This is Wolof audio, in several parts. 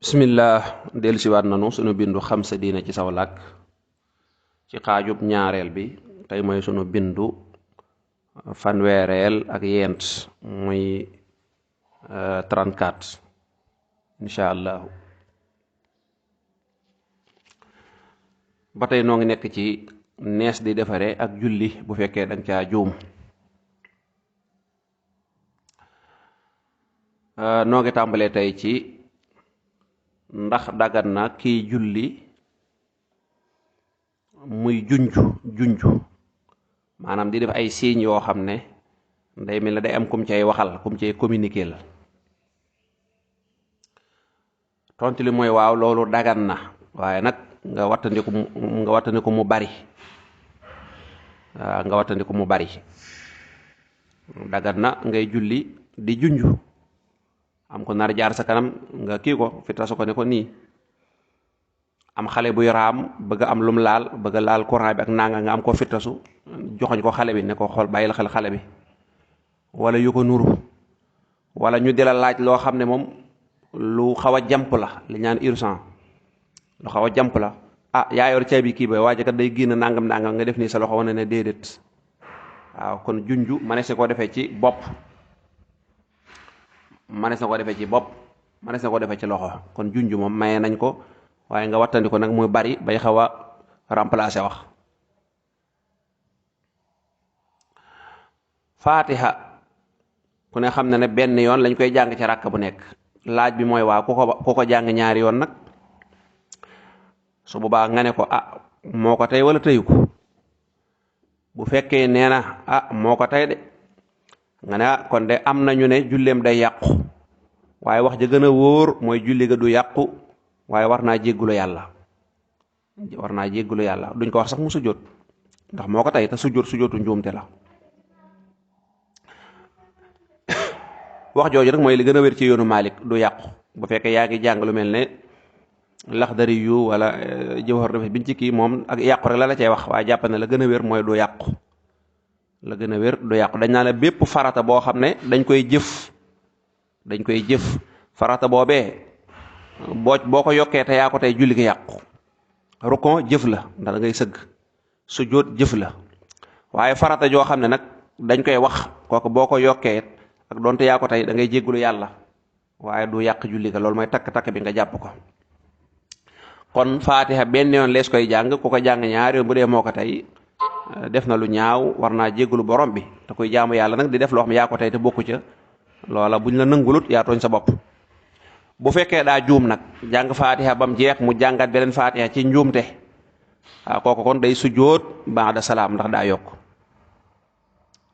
bismillah dellusiwaat nanu sunu bindu xam sa diine ci saw làkk ci xaajub ñaareel bi tey mooy sunu bindu fanweereel ak yent muy 34 insha allahu ba tey noo ngi nekk ci nees di defare ak julli bu fekkee danga caa juum noo ngi tàmbalee tey ci ndax dagan na kiy julli muy junju maanaam di def ay signes yoo xam ne day mel ne day am kum cay waxal kum cay communiquer la tontu li mooy waaw loolu dagan na waaye nag nga wattandiku mu bari waaw nga wattandiku mu bari dagan na ngay julli di junju am ko nar jaar sa kanam nga kii ko fitasu ko ne ko nii am xale buy raam bëgg am lum laal bëgg laal courant bi ak nanga nga am ko fitasu joxoñ ko xale bi ne ko xool bàyyil xel xale bi wala yu ko nuru wala ñu di la laaj loo xam ne moom lu xaw a jamp la li ñaan urgent lu xaw a jamp la yaa yor caabi kii ba waaye kat day génn nangam nga def nii sa loxo wane ne déedéet waaw kon junju manees na koo defee ci bopp manees na ko defee ci bopp manees na ko defee ci loxo kon junju moom maye nañ ko waaye nga wattandi ko nag muy bari bay xaw a remplacer wax fatiha ku ne xam ne benn yoon lañ koy jàng ci ràkk bu nekk laaj bi mooy waa ku ko jàng ñaari yoon nag su boobaa nga ne ko moo ko tey wala tëyu ko bu fekkee nee na moo ko tey de nga ne kon de am nañu ne julleem day yàqu waaye wax ja gën a wóor mooy julli ga du yàqu waaye war naa jéggulu yàlla duñ ko wax sax mu sujjóot ndax moo ko tey te sujjóotu njuumte la wax jooju rek mooy li gën a wér ci yoonu Malik du yàqu bu fekkee yaa ngi jàng lu mel ne Laxdari yu wala Jawhar dafa biñ ci kii moom ak yàqu rek la cay wax waaye jàpp ne la gën a wér mooy du yàqu la gën a wér du yàqu dañ naa ne bépp farata boo xam ne dañ koy jëf farata boobee boo ko yokkee te yaa ko tey julli gi yàqu rukon jëf la ndax da ngay sëgg sujjóot jëf la waaye farata joo xam ne nag dañ koy wax kooku boo ko yokkee ak doonte yaa ko tey da ngay jéggulu yàlla waaye du yàq julli ga loolu mooy takk bi nga jàpp ko kon faatiha benn yoon lees koy jàng ku ko jàng ñaari yoon bu dee moo ko tey def na lu ñaaw war naa jéggulu borom bi te koy jaamu yàlla nag di def loo xam yaa ko tey te bokku ca loola buñ la nangulut yaa tooñ sa bopp bu fekkee daa juum nag jàng faatiha bam jeex mu jàngat beneen faatiha ci njuumte kooku kon day sujjóot ba'da salaam ndax daa yokk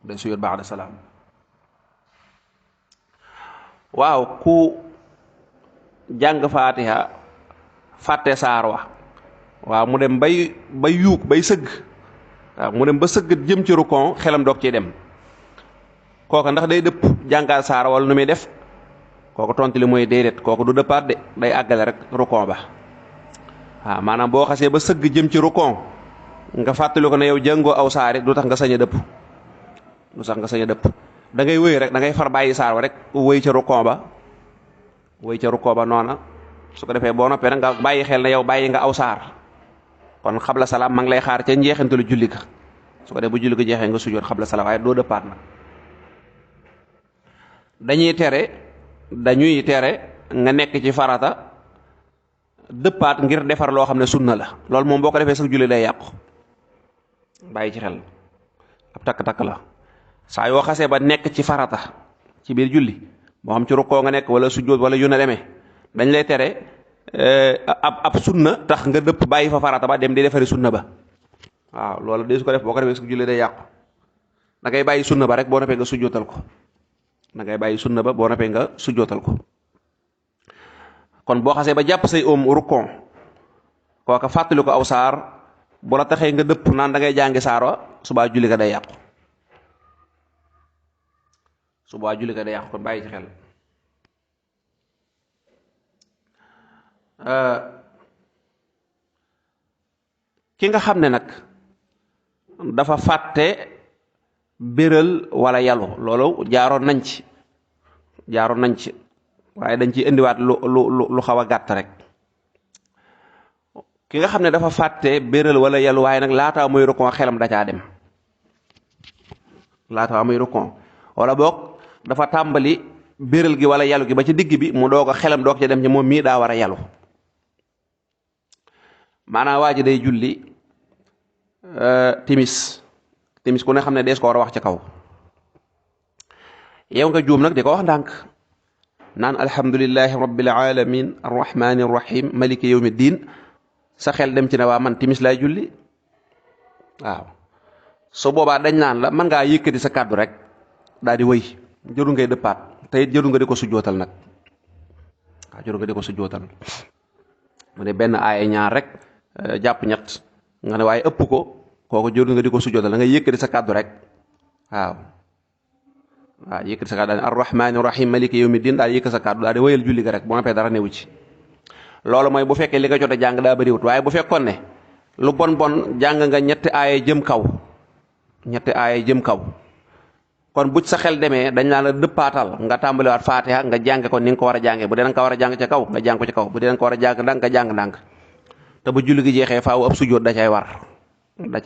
day sujjóot ba'da salaam waaw ku jàng faatiha fàtte saar wa waaw mu dem bay yuug bay sëgg waaw mu dem ba sëgg jëm ci rukon xelam doog ci dem kooku ndax day dëpp jàngaat saar wala nu muy def kooku tontu li mooy déedéet kooku du dëppaat de day àggale rek rukon ba waaw maanaam boo xasee ba sëgg jëm ci rukon nga fàttali ko ne yow jàngoo aw saari du tax nga sañ a dëpp da ngay wëy rek da ngay far bàyyi saar wa rek wëy ca rukon ba noona su ko defee boo noppee nag nga bàyyi xel ne yow bàyyi nga aw saar kon xabla salaam ma ngi lay xaar ca njeexantalu julli ka su ko defee bu julli ko jeexee nga sujjóot xabla salaam waaye doo dëppaat nag dañuy tere nga nekk ci farata dëppaat ngir defar loo xam ne sunna la loolu moom boo ko defee sax julli day yàqu bàyyi ci xel ab takk-takk la saa yoo xasee ba nekk ci farata ci biir julli moo xam ci rukkoo nga nekk wala sujjóot wala yu na demee dañ lay tere ab sunna tax nga dëpp bàyyi fa farata ba dem di defari sunna ba waaw loolu de su ko def boo ko defee sax julli day yàqu da ngay bàyyi sunna ba rek boo noppee nga sujjóotal ko kon boo xasee ba jàpp say rukkon kooka fàttali ko aw saar bu la taxee nga dëpp naan da ngay jàngi saar wa subaa julli ka day yàqu kon bàyyi ci xel ki nga xam ne nag dafa fàtte béral wala yalu loolu jaaroon nañ ci waaye dañ ciy indiwaat lu xaw a gàtt rek. ki nga xam ne dafa fàtte béral wala yelu waaye nag laataa muy rukon xelam da caa dem laataa muy rukon wala boog dafa tàmbali béral gi wala yelu gi ba ci digg bi mu doog a xelam doog ca dem ci moom mii daa war a yelu. maanaam waa ji day julli timis ku ne xam ne dees ko war a wax ci kaw yow nga juum nag di ko wax ndànk naan alhamdulillahi rabbil alamin arrahmani arrahim maliki yawmi diin sa xel dem ci ne waa man timis laay julli waaw su boobaa dañ naan la mën ngaa yëkkati sa kàddu rek daal di wëy jëru ngay dëppaat te it jëru nga di ko sujjootal nag waaw jëru nga di ko sujjootal mu ne benn aaya ñaar rek jàpp ñett nga ne waaye ëpp ko kooku jëru nga di ko sujjootal da ngay yëkkati sa kàddu rek waaw yëkkati sa kàddu daal arrahmani rahim maliki yawmi din daal yëkkati sa kàddu daal di wëyal julli ga rek bu noppee dara newu ci loolu mooy bu fekkee li nga jot a jàng daa bëriwut waaye bu fekkoon ne lu bon jàng nga ñetti aaya jëm kaw kon bu sa xel demee dañ naan la dëppaatal nga tàmbaliwaat faatiha nga jàng ko ni nga ko war a jàngee bu dee nga ko war a jàng ca kaw nga jàng ko ci kaw bu dee nga ko war a jàng ndànk nga jàng ndànk te bu julli gi jeexee faaw ab sujjóot da cay war da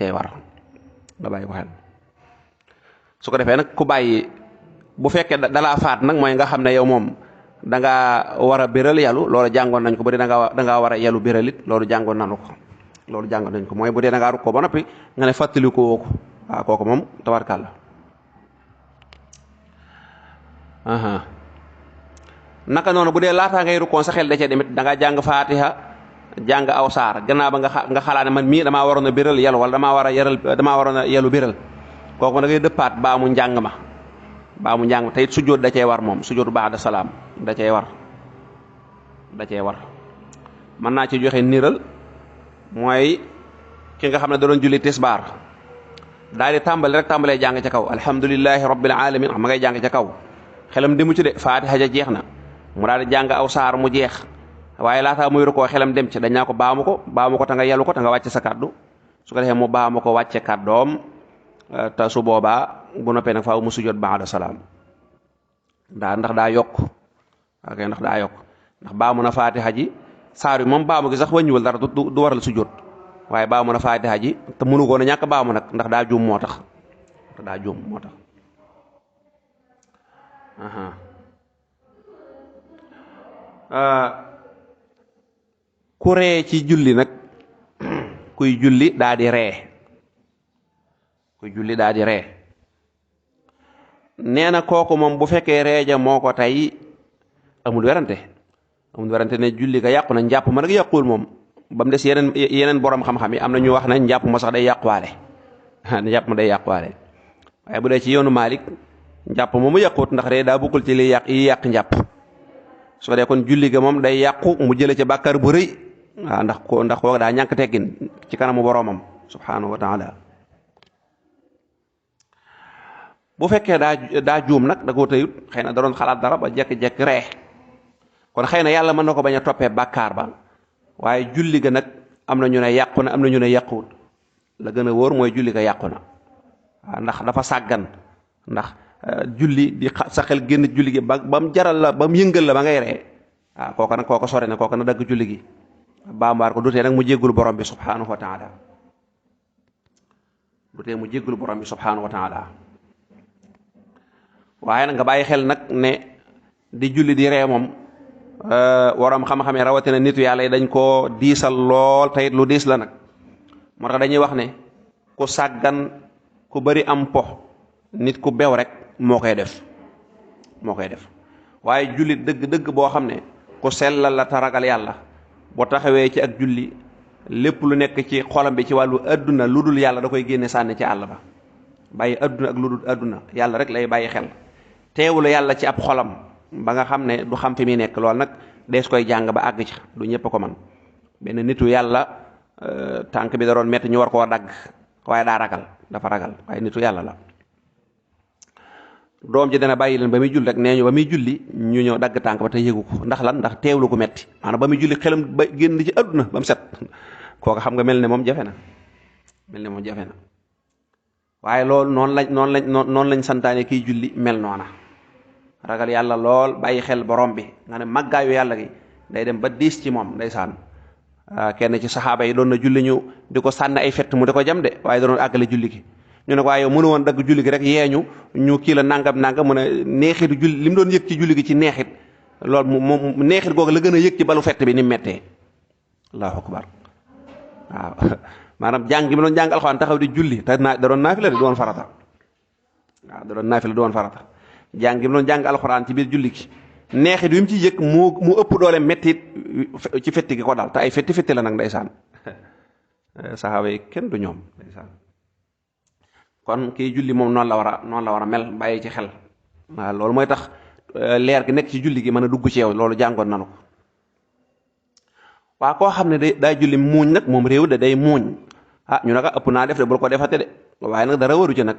bàyyi ko xel su ko defee nag ku bàyyi bu fekkee dalaa faat nag mooy nga xam ne yow moom da ngaa war a béral yalu loolu jàngoon nañ ko bu dee da ngaa war a yalu béralit loolu jàngoon nañ ko mooy bu dee da ngaa ruk ko ba noppi nga ne fàttali ko woo ko waaw kooku moom tabarkàlla. naka noonu bu dee laataa ngay rukkoon sa xel da cee demit da ngaa jàng faatiha jàng aw saar gannaaw ba nga xalaat ne man mii damaa waroon a béral yalu wala damaa waroon a yalu béral kooku da ngay dëppaat baa mu njàng ma te it sujjóot da cee war moom sujjóotu ba'da salaam da cee war mën naa ci joxe niral mooy ki nga xam ne da doon julli tisbaar daal di tàmbalee jàng ca kaw alhamdulillahi rabbil alamin xam nga ngay jàng ca kaw xelam demu ci de faatiha ja jeex na mu daal di jàng aw saar mu jeex waaye laataa muy rukoo xelam dem ci dañ naa ko baamu ko te nga yelu ko te nga wàcce sa kàddu su ko defee mu baamu ko wàcce kàddoom te su boobaa bu noppee nag faaw mu sujjóot ba'da salaam ndax daa yokk ndax baamu na faatiha ji saar yi moom baamu gi sax wàññiwul dara du waral sujjóot waaye baamu na faatiha ji te mënu ko na ñàkk baamu nag ndax daa juum moo tax ku ree ci julli nag kuy julli daa di ree nee na kooku moom bu fekkee reeja moo ko tey amul werante ne julli ga yàqu na njàpp ma nag yàquwul moom ba mu des yeneen borom xam-xam yi am na ñu wax ne njàpp ma sax day yàquwaale njàpp ma day yàquwaale waaye bu dee ci yoonu Maalik njàpp moomu yàquwut ndax ree daa bokkul ci li yàq njàpp su ko dee kon julli ga moom day yàqu mu jële ci bàkkaar bu rëy waaw ndax kooku daa ñàkk teggin ci kanamu boromam subhanahu wa taala. bu fekkee daa juum nag da koo tëyut xëy na da doon xalaat dara ba jekk-jekk ree kon xëy na yàlla mën na ko bañ a toppee bàkkaar ba waaye julli ga nag am na ñu ne yàqu na am na ñu ne yàquwut la gën a wóor mooy julli ga yàqu na waaw ndax dafa sàggan ndax julli di sa xel génn julli gi ba mu jaral la ba mu yëngal la ba ngay ree waaw kooka sore na kooka na dagg julli gi baambaar ko dutee nag mu jéggul borom bi subhanahu wa taala waaye nag nga bàyyi xel nag ne di julli di ree moom waroom xam-xamee rawatina nitu yàlla yi dañ koo diisal lool teyit lu diis la nag moo tax dañuy wax ne ku sàggan ku bari am po nit ku bew rek moo koy def waaye julli dëgg boo xam ne ku sellal la te ragal yàlla boo taxawee ci ak julli lépp lu nekk ci xolam bi ci wàllu adduna lu dul yàlla da koy génne sànni ci àll ba bàyyi adduna ak lu dul adduna yàlla rek lay bàyyi xel teewul yàlla ci ab xolam ba nga xam ne du xam fi muy nekk lool nag dees koy jàng ba àgg ci du ñëpp ko man benn nitu yàlla tànk bi da doon metti ñu war koo dagg waaye dafa ragal waaye nitu yàlla la doom ji dana bàyyi leen ba muy julli rek nee ñu ba muy julli ñu ñëw dagg tànk ba te yëgu ko ndax lan ndax teewlu ko metti maanaam ba muy julli xelam ba génn ci adduna ba mu set kooka xam nga mel ne moom jafe na waaye loolu noonu lañ santaane kiy julli mel noona ragal yàlla lool bàyyi xel borom bi nga ne màggaayu yàlla gi day dem ba diis ci moom ndeysaan. Kenn ci saxaaba yi doon na julli ñu di ko sànni ay fett mu di ko jam de waaye da doon àggale julli gi ñu ne ko waaye yow mënu woon dagg julli gi rek yeeñu ñu kii la nangam nangam mu ne neexitu julli li mu doon yëg ci julli gi ci neexit loolu moom neexit googu la gën a yëg ci balu fett bi ni mu mettee. allahu akbar waaw maanaam jàng gi mu doon jàng alxuraan taxaw di julli te da doon naafila di doon farata waaw da doon naafila di doon farata jàng gi mu doon jàng alxuraan ci biir julli gi neexit wi mu ci yëg mu ëpp doole mettit ci fetti gi ko dal te ay fetti la nag ndeysaan saxaaba yi kenn du ñoom ndeysaan. kon kii julli moom noonu la war a mel bàyyi ci xel waaw loolu mooy tax leer gi nekk ci julli gi mën a dugg ci yow loolu jàngoon nanu ko. waa koo xam ne daa julli muuñ nag moom réew de day muuñ ñu ne ko ëpp naa def de bul ko defate de waaye nag dara waru ci nag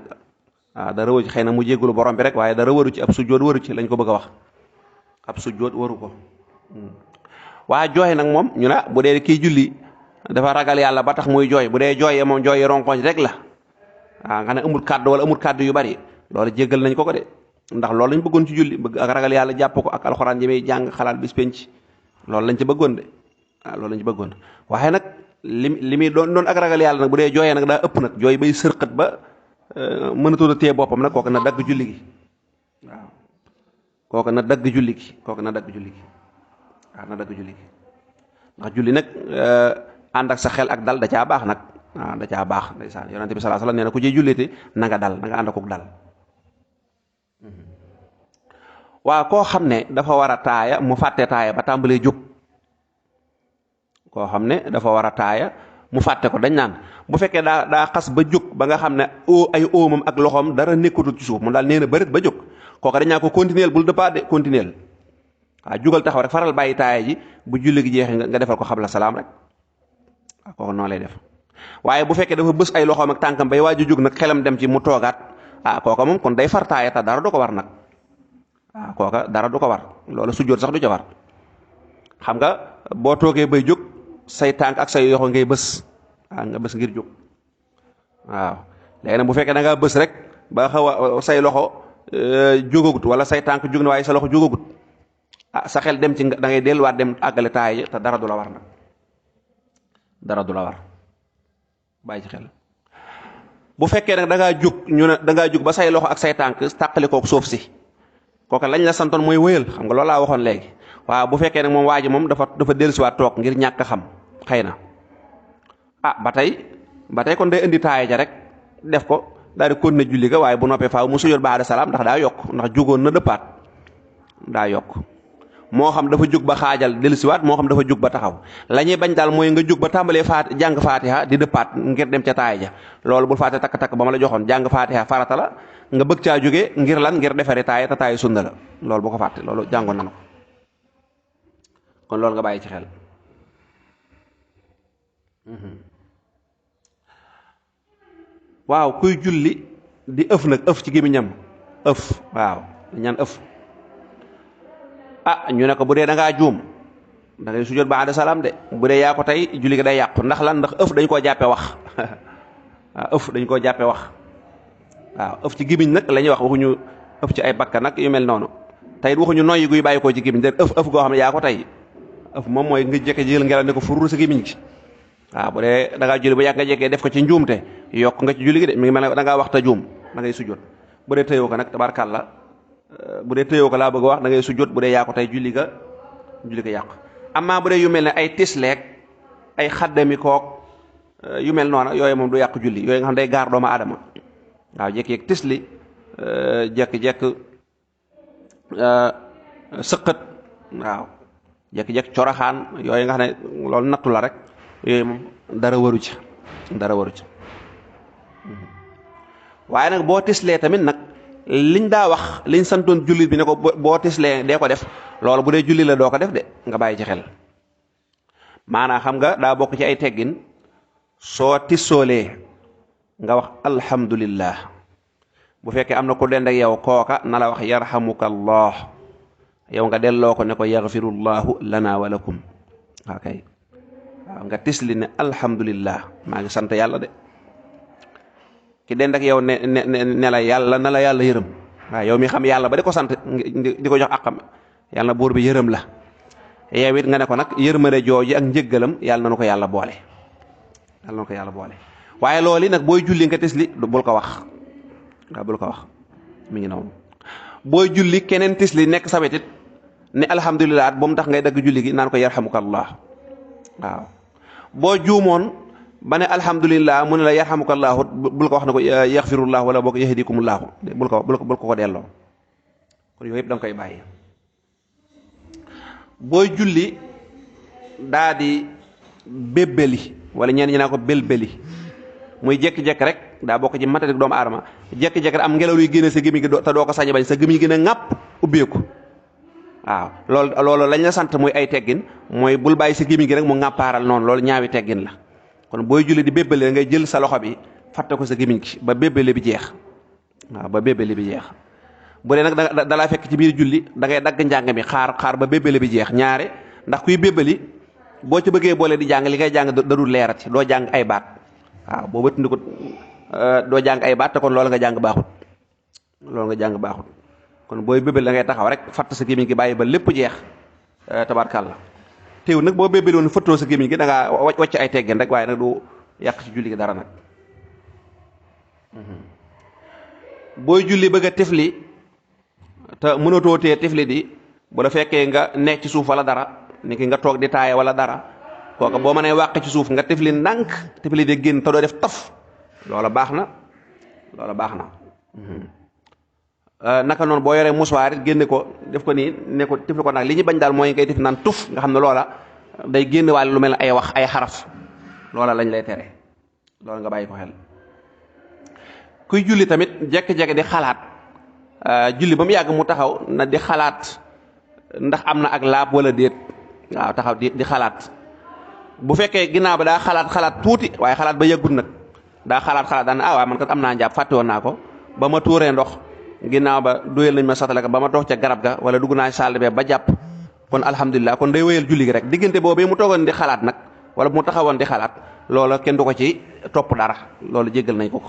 waaw dara waru ci xëy na mu jéggulu borom bi rek waaye dara waru ci ab sujjóot waru ci lañ ko bëgg a wax ab sujjóot waru ko. waa jooy nag moom ñu ne bu dee kii julli dafa ragal yàlla ba tax muy jooy bu dee jooyee moom jooyi ronkoñ rek la nga ne amul kàddu wala amul kàddu yu bari loolu jéggal nañ ko de ndax loolu lañ bëggoon ci julli bëgg ak ragal yàlla jàpp ko ak alxuraan ji muy jàng xalaat bis penc loolu lañ ci bëggoon de loolu lañ ci bëggoon waaye nag li muy doon ak ragal yàlla nag bu dee jooyee nag daa ëpp nag jooy bay sërqat ba mënatul a téye boppam nag kooku na dagg julli gi waaw kooku na dagg julli gi waaw na dagg julli gi ndax julli nag ànd ak sa xel ak dal da caa baax nag waaw da caa baax ndeysaan yonente bi sallallahu alayhi wasallam nee na ku ciy jullite na nga dal na nga ànd akuk dal. waaw koo xam ne dafa war a taaya mu fàtte taaya ba tàmbalee jóg koo xam ne dafa war a taaya mu fàtte ko dañ naan bu fekkee daa xas ba jóg ba nga xam ne ay óomam ak loxoom dara nekkatul ci suuf mu daal nee na bërit ba jóg kooka dañ naan ko continuer bul dëppaat de continuer waaw jugal taxaw rek faral bàyyi taaya ji bu julli gi jeexee nga defal ko xabla salaam rek waaw kooku noonu lay def. waaye bu fekkee dafa bës ay loxoom ak tànkam bay waaju jóg nag xelam dem ci mu toogaat kooka moom kon day far taaya te dara du ko war nag kooka dara du ko war loolu sujjóot sax du ca war xam nga boo toogee bay jóg say tànk ak say yoxo ngay bës nga bës ngir jóg waaw léegi nag bu fekkee da ngaa bës rek ba xaw a say loxo jógagut wala say tànk jóg na waaye sa loxo jógagut sa xel dem ci da ngay delluwaat dem àggale taaya te dara du la war nag dara du la war bàyyi ci xel. bu fekkee nag da ngaa jóg ñu ne da ngaa jóg ba say loxo ak say tànk tàqali kook suuf si kooka lañ la santoon mooy wëyal xam nga loolu laa waxoon léegi waaw bu fekkee nag moom waa ji moom dafa dellusiwaat toog ngir ñàkk a xam xëy na ba tey kon day indi taaya ja rek def ko daal di continuer julli ga waaye bu noppee faaw mu sujjóot ba'da salaam ndax daa yokk ndax jógoon na dëppaat daa yokk moo xam dafa jóg ba xaajal dellusiwaat moo xam dafa jóg ba taxaw la ñuy bañ daal mooy nga jóg ba tàmbalee jàng faatiha di dëppaat ngir dem ca taaya ja loolu bul fàtte takk-takk ba ma la joxoon jàng faatiha farata la nga bëgg caa jógee ngir lan ngir defare taaya te taaya sunna la loolu bu ko fàtte loolu jàngoon nañu ko kon loolu nga bàyyi ci xel. waaw kuy julli di ëf nag ëf ci gémmiñam ëf waaw ñaan ëf ñu ne ko bu dee da ngaa juum da ngay sujjóot ba'da salaam de bu dee yaa ko tey julli gi day yàqu ndax lan ndax ëf dañ koo jàppee wax waaw ëf dañ koo jàppee wax waaw ëf ci gémmiñ nag la ñuy wax waxuñu ëf ci ay bakkan nag yu mel noonu tey waxuñu noyyi guy bàyyi koo ci gémmiñ de ëf goo xam ne yaa ko tey ëf moom mooy nga jekke jël ngelaw ne ko furul sa gémmiñ gi waaw bu dee da ngaa julli ba yàgg nga jekkee def ko ci njuumte yokk nga ci julli gi de mi ngi mel ne da ngaa wax te juum da ngay sujjóot bu dee tëyoo ko nag tabarkàlla bu dee tëyoo ko laa bëgg a wax da ngay sujjóot bu dee yaa ko tey julli ga yàqu amaa bu dee yu mel ne ay tisleeg ay xaddami kook yu mel noona yooyu moom du yàq julli yooyu nga xam day gaar doomu aadama waaw jekk-jekk tisli jekk-jekk sëqët waaw jekk-jekk coraxaan yooyu nga xam ne loolu nattu la rek yooyu moom dara waru ci waaye nag boo tislee tamit nag liñ daa wax liñ santoon jullit bi ne ko boo tislee dee ko def loolu bu dee julli la doo ko def de nga bàyyi ci xel maanaam xam nga daa bokk ci ay teggin soo tissoolee nga wax alhamdulillah bu fekkee am na ku dend ak yow kooka na la wax yarhamuka allah yow nga delloo ko ne ko yaghfirullahu lana wa lakum okay waaw nga tisli ne alhamdulillah maa ngi sant yàlla de ki dend ak yow ne la yàlla na la yàlla yërëm waaw yow mi xam yàlla ba di ko sant di ko jox akam yàlla na buur bi yërëm la yow it nga ne ko nag yërmande jooju ak njëggalam yàlla na ko yàlla boole yàlla na ko yàlla boole waaye loolu nag booy julli nga tisli bul ko wax waaw bul ko wax mi ngi noonu booy julli keneen tisli nekk sa wetit ne alhamdulilah ba mu tax ngay dagg julli gi naan ko yarhamukallah waaw boo juumoon ba ne alhamdulilah mu ne la yarhamukallahu bul ko wax ne ko yaxfirullah wala boo ko yahdikumullahu bul ko delloo kon yooyu yëpp da nga koy bàyyi booy julli daa di bébbeli wala ñenn ñi naa ko belbeli muy jékki-jékki rek daa bokk ci matadik doomu aadama jékki-jékki rek am ngelaw luy génne sa gémmiñ gi te doo ko sañ bañ sa gémmiñ gi ne ŋàpp ubbeeku waaw loolu lañ la sant muy ay teggin mooy bul bàyyi sa gémmiñ gi rek mu ŋàppaaral noonu loolu ñaawi teggin la kon booy julli di bébbeli da ngay jël sa loxo bi fàtte ko sa gémmiñ gi ba bébbeli bi jeex waaw ba bébbeli bi jeex bu dee nag dalaa fekk ci biir julli da ngay dagg njàng mi xaar ba bébbeli bi jeex ñaare ndax kuy bébbeli boo ci bëggee boole di jàng li ngay jàng da dul leerati doo jàng ay baat waaw boo wëttandi ko doo jàng ay baat te kon loolu nga jàng baaxut kon booy bébbeli da ngay taxaw rek fatt sa gémmiñ gi bàyyi ba lépp jeex tabarkàlla teew nag boo bébbeli woon fëttoo sa gémmiñ gi da ngaa wàcc ay teggin rek waaye nag du yàq ci julli gi dara nag booy julli bëgg a tifli te mënatoo tee tifli di bu la fekkee nga nekk ci suuf wala dara ni ki nga toog di taaye wala dara kooka boo mënee wàq ci suuf nga tifli ndànk tifli di génn te doo def taf loola baax na naka noonu boo yoree musuwaar it génne ko def ko nii ne ko tifli ko nag li ñu bañ daal mooy ngay def naan tuf nga xam ne loola day génn waale lu mel ne ay wax ay xaraf loola lañ lay tere loola nga bàyyi ko xel kuy julli tamit jekki-jekki di xalaat julli ba mu yàgg mu taxaw na di xalaat ndax am na ak laab wala déet waaw taxaw di xalaat bu fekkee ginnaaw ba daa xalaat tuuti waaye xalaat ba yëggut nag daa xalaat daan waaw man kat am naa njàpp fàtte woon naa ko ba ma tuuree ndox ginnaaw ba duyal nañ ma satale ko ba ma toog ca garab ga wala dugg naa salle ba jàpp kon alhamdulilah kon day wéyal julli gi rek diggante boobee mu toogoon di xalaat nag wala mu taxawoon di xalaat loola kenn du ko ci topp dara loolu jéggal nañ ko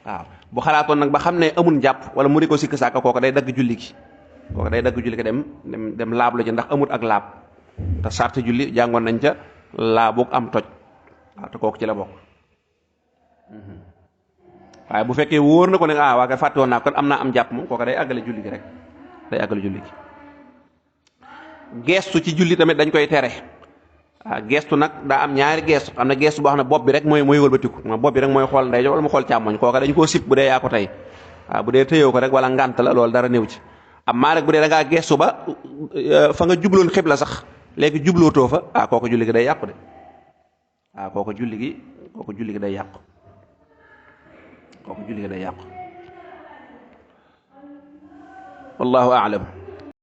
waaw bu xalaatoon nag ba xam ne amul njàpp wala mu di ko sikk sàkka kooku day dagg julli gi dem laab la ci ndax amut ak laab te sart julli jàngoon nañ ca laabug am toj waaw te kooku ci la bokk waaye bu fekkee wóor na ko ne waa nga fàtte woon naa kon am naa am njàpp moom kooku day àggale julli gi rek geestu ci julli tamit dañ koy tere geestu nag daa am ñaari geestu am na geestu boo xam ne bopp bi rek mooy wëlbatiku bopp bi rek mooy xool ndeyjoor wala mu xool càmmoñ kooka dañ koo sib bu dee yaa ko tey waaw bu dee tëyoo ko rek wala ngànt la loolu dara néew ci am maa rek bu dee da ngaa geestu ba fa nga jubloon xibla sax léegi jublootoo fa kooku julli gi day yàqu de kooku julli gi day yàqu wallahu a'lam